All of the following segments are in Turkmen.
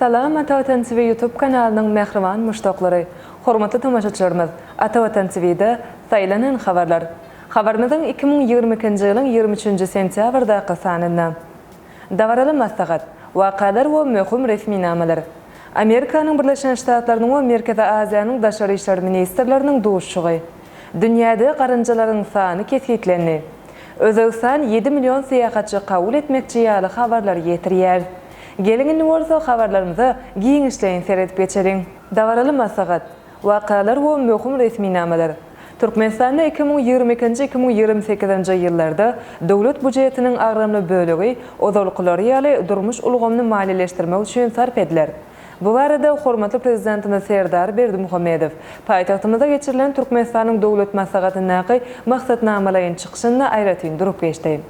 Salam Atavatan TV YouTube kanalynyň mähriban muşdaklary! Hormatly tomaşaçylarymyz, Atavatan TV-de Saýlanan habarlar. Habarymyzyň 2022-nji ýylyň 23-nji sentýabrdaky sanynda. Dabaraly maslahat, wakalar we möhüm resminamalar. Amerikanyň Birleşen Ştatlarynyň we Merkezi Aziýanyň daşary işler ministrleriniň duşuşygy. Dünýäde garynjalaryň sany kesgitlendi. Özbegistan ýedi million syýahatçy kabul etmekçi ýaly habarlary ýetirýär. Geliň indi bolsa habarlarymyza giňişleýin seredip geçeliň. Dabaraly maslahat, wakalar we möhüm resminamalar. Türkmenistanda 2022-nji, 2028-nji ýyllarda döwlet bujetiniň agramly bölegi ozalkylary ýaly durmuş ulgamyny maliýeleşdirmek üçin sarp ediler. Bu barada hormatly Prezidentimiz Serdar Berdimuhamedow paýtagtymyzda geçirilen Türkmenistanyň Döwlet Maslahatyndaky maksatnamalaýyn çykyşynda aýratyn durup geçdi.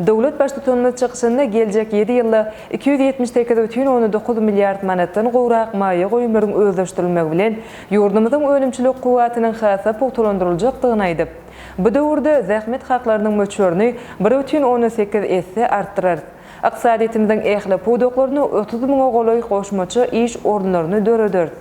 Döwlet Baştutanymyz çykyşynda geljek ýedi ýylda 278,9 milliard manatdan gowrak maýa goýumlaryň özleşdirilmegi bilen ýurdumyzyň önümçilik kuwwatynyň has-da pugtalandyryljakdygyny aýdyp, bu döwürde zähmet haklarynyň möçberini 1,8 esse artdyrarys. Ykdysadyýetimiziň ähli pudaklarynda 30 müňe golaý goşmaça iş orunlaryny dörederis.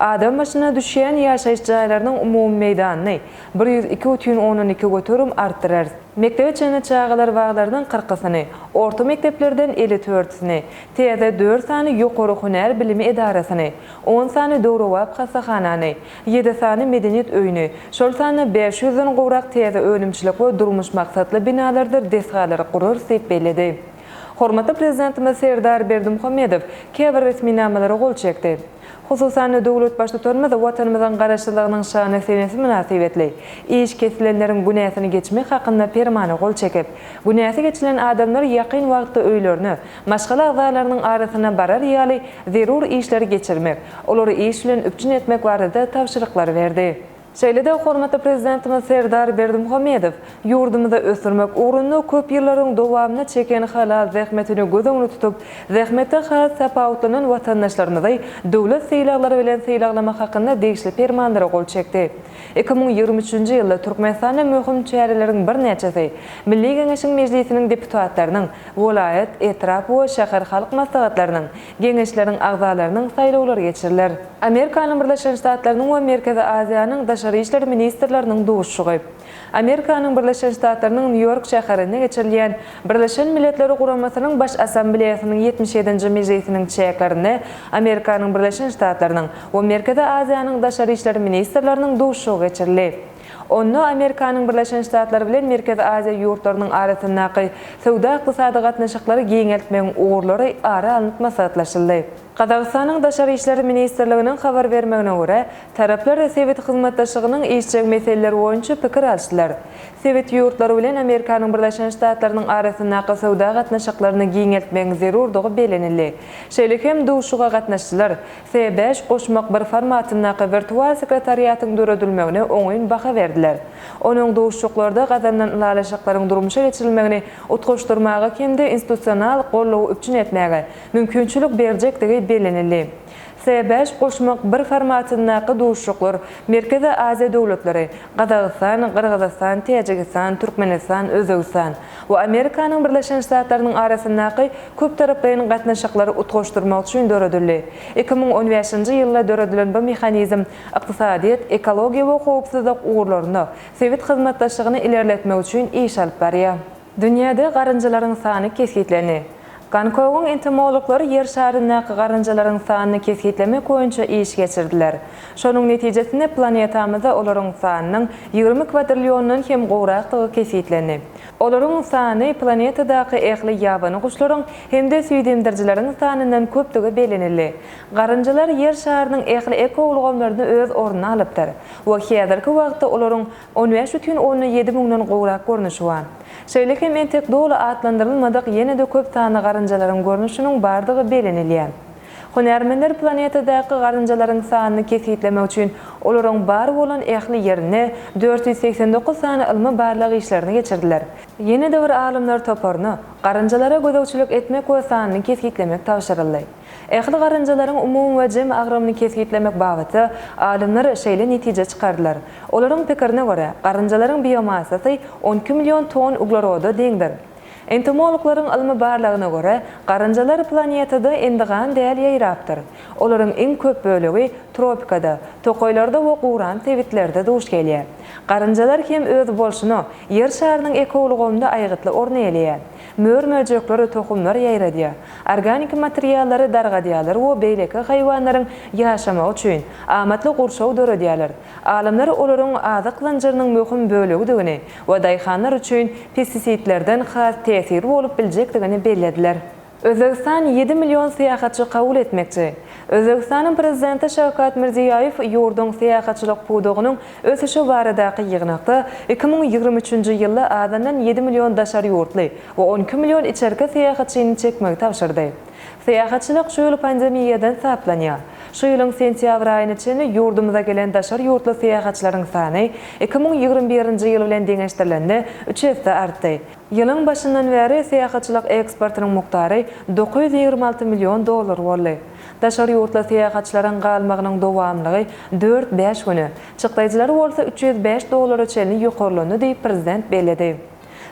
Adam başyna düşýän ýaşaýyş jaýlarynyň umumy meýdanyny 102,2 göterim artdyrarys. Mekdebe çenli çagalar baglarynyň kyrkysyny, orta mekdeplerden elli dördüsini, täze dört sany ýokary hünär bilimi edarasyny, on sany döwrebap hassahanany, ýedi sany medeniýet öýüni, şol sanda bäş ýüzden gowrak täze önümçilik we durmuş maksatly binalardyr desgalary gurarys diýip belledi. Hormatly Prezidentimiz Serdar Berdimuhamedow käbir resminamalara gol çekdi. Hususan-da, döwlet Baştutanymyz Watanymyzyň Garaşsyzlygynyň şanly senesi mynasybetli iş kesilenleriň günäsini geçmek hakynda Permana gol çekip, günäsi geçilen adamlar ýakyn wagtda öýlerine, maşgala agzalarynyň arasyna barar ýaly zerur işleri geçirmek, olary iş bilen üpjün etmek barada tabşyryklary berdi. Şeýle-de hormatly Prezidentimiz Serdar Berdimuhamedow ýurdumyzy ösdürmek ugrunda köp ýyllaryň dowamynda çeken halal zähmetini göz öňünde tutup, zähmetde has tapawutlanan watandaşlarymyzy döwlet sylaglary bilen sylaglamak hakynda degişli Permanlara gol çekdi. 2023-nji ýylda Türkmenistanda möhüm çäreleriň birnäçesi, Milli Geňeşiň Mejlisiniň deputatlarynyň, welaýat, etrap we şäher halk maslahatlarynyň, Geňeşleriň agzalarynyň saýlawlary geçiriler. Amerikanyň Birleşen Ştatlarynyň we Merkezi Aziýanyň daşary işler ministrleriniň duşuşygy. Amerikanyň Birleşen Ştatlarynyň Nýu-Ýork şäherinde geçirilýän Birleşen Milletler Guramasynyň Baş Assambleýasynyň 77-nji mejlisiniň çäklerinde Amerikanyň Birleşen Ştatlarynyň we Merkezi Aziýanyň daşary işler ministrleriniň duşuşygy geçirildi. Onda Amerikanyň Birleşen Ştatlary bilen Merkezi Aziýa ýurtlarynyň arasyndaky söwda-ykdysady gatnaşyklary giňeltmegiň ugurlary ara alnyp maslahatlaşyldy. Gazagystanyň Daşary işler ministrliginiň habar bermegine görä, taraplar sebit hyzmatdaşlygynyň işjeň meseleleri boýunça pikir alyşdylar. Sebit ýurtlary bilen Amerikanyň Birleşen Ştatlarynyň arasyndaky söwda gatnaşyklaryny giňeltmegiň zerurdygy bellenildi. Şeýle hem duşuşyga gatnaşyjylar S bäş goşmak bir formatyndaky wirtual sekretariatyň döredilmegine oňyn baha berdiler. Onuň duşuşyklarda gazanylan ylalaşyklaryň durmuşa geçirilmegini utgaşdyrmaga hem-de institusional goldawy üpjün etmäge mümkinçilik berjekdigi bellenildi. S bäş goşmak bir formatyndaky duşuşyklar Merkezi Aziýa döwletleri, Gazagystan, Gyrgyzystan, Täjigistan, Türkmenistan, Özbegistan, we Amerikanyň Birleşen Ştatlarynyň arasyndaky köptaraplaýyn gatnaşyklary utgaşdyrmak üçin döredildi. 2015-nji ýylda döredilen bu mehanizm ykdysadyýet, ekologiýa we howpsuzlyk ugurlarynda sebit hyzmatdaşlygyny ilerletmek üçin iş alyp barýar. Dünýäde garynjalaryň sany kesgitlendi. Gonkongyň entomologlary Ýer şaryndaky garynjalaryň sanyny kesgitlemek boýunça iş geçirdiler. Şonuň netijesinde planetamyzda olaryň sanynyň 20 kwadrilliondan hem gowrakdygy kesgitlendi. Olaryň sany planetadaky ähli ýabany guşlaryň hem-de süýdemdirijileriň sanyndan köpdügi bellenildi. Garynjalar Ýer şarynyň ähli ekoulgamlaryny öz ornuna alypdyr we häzirki wagtda olaryň 15,7 müňden gowrak görnüşi bar. Şeýle hem entek doly atlandyrylmadyk ýene-de köp sanly garynjalaryň görnüşiniň bardygy bellenilýär. Hünärmenler planetadaky garynjalaryň sanyny kesgitlemek üçin olaryň bar bolan ähli ýerinde 489 sany ylmy-barlag işlerini geçirdiler. Ýene-de bir alymlar toparyna garynjalara gözegçilik etmek we sanyny kesgitlemek tabşyryldy. Ähli garynjalaryň umumy we jem agramyny kesgitlemek babatda alymlar şeýle netije çykardylar. Olaryň pikirine görä, garynjalaryň biomassasy 12 million ton ugleroda deňdir. Entomologlaryň ylmy barlagyna görä, garynjalar planetada endigan däl ýaýrapdyr. Olaryň iň köp bölegi tropikada, tokaýlarda we guran sebitlerde duş gelýär. Garynjalar hem öz bolşuna Ýer şarynyň ekoulgamynda aýgytly orun eýeleýär. Mör-möjekler tohumlar ýaýradýar, organiki materiallary dargadýarlar we beýleki haýwanlaryň ýaşamagy üçin amatly gurşaw döredýärler. Alymlar olaryň azyk zynjyrynyň möhüm bölegidigini we daýhanlar üçin pestisidlerden has täsirli bolup biljekdigini bellediler. Özbegistan ýedi million syýahatçy kabul etmekçi. Özbegistanyň Prezidenti Şawkat Mirziýoýew ýurduň syýahatçylyk pudagynyň ösüşi baradaky ýygnakda 2023-nji ýylda azyndan ýedi million daşary ýurtly we 12 million içerki syýahatçyny çekmegi tabşyrdy. Syýahatçylyk şu ýyl pandemiýadan saplanýar. Şu ýylyň sentýabr aýyna çenli ýurdumyza gelen daşary ýurtly syýahatçylaryň sany 2021-nji ýyl bilen deňeşdirilende üç esse artdy. Ýylyň başyndan bäri syýahatçylyk eksportynyň mukdary 926 million dollar boldy. Daşary ýurtly syýahatçylaryň galmagynyň dowamlygy dört-bäş güne, çykdaýjylary bolsa 305 dollara çenli ýokarlandy diýip, prezident belledi.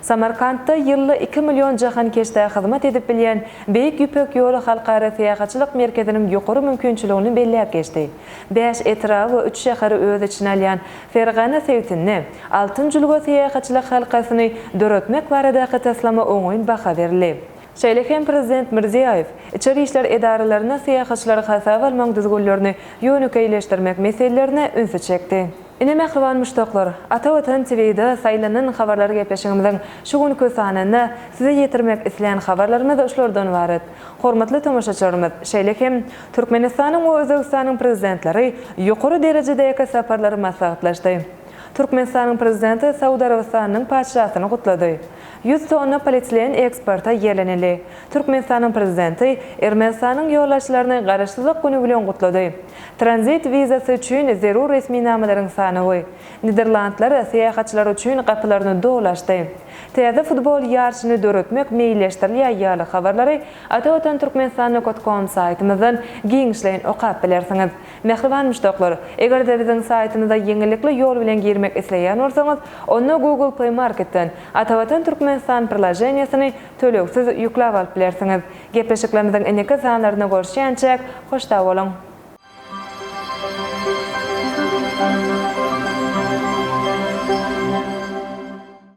Samarkantda ýylda iki million jahankeşdä hyzmat edip bilýän Beýik Ýüpek ýoly halkara syýahatçylyk merkeziniň ýokary mümkinçiligini belläp geçdi. Bäş etraby we üç şäheri öz içine alýan Fergana sebitinde Altyn jülge syýahatçylyk halkasyny döretmek baradaky taslama oňyn baha berildi. Şeýle hem Prezident Mirziýoýew içeri işler edaralaryna syýahatçylary hasaba almagyň düzgünlerini ýönekeýleşdirmek meselelerine ünsi çekdi. Ine mähriban muşdaklar, Ata Watan TVde saýlanan habarlar gepleşigimiziň şu günki sanynda size ýetirmek islän habarlarymyz şulardan ybarat. Hormatly tomaşaçylarymyz, şeýle hem Türkmenistanyň we Özbegistanyň Prezidentleri ýokary derejedäki saparlary maslahatlaşdy. Türkmenistanyň Prezidenti Saud Arabystanynyň Patyşasyny gutlady. 100 tonna polietilen eksporta ýerlenildi. Türkmenistanyň Prezidenti Ermenistanyň ýolbaşçylaryny Garaşsyzlyk güni bilen gutlady. Tranzit wizasy üçin zerur resminamalaryň sanawy. Niderlandlar syýahatçylar üçin gapylaryny doly açdy. Täze futbol ýaryşyny döretmek meýilleşdirilýär ýaly habarlary Atavatan Türkmenistan nokat kom saýtymyzdan giňişleýin okap bilersiňiz. Mähriban muşdaklar, eger-de biziň saýtymyza ýeňillikli ýol bilen girmek isleýän bolsaňyz, onda Google Play Marketden Atavatan Türkmenistan priloženiýasyny tölegsiz ýükläp alyp bilersiňiz. Gepleşiklerimiziň indiki sanlarynda görüşýänçäk, hoş sag boluň!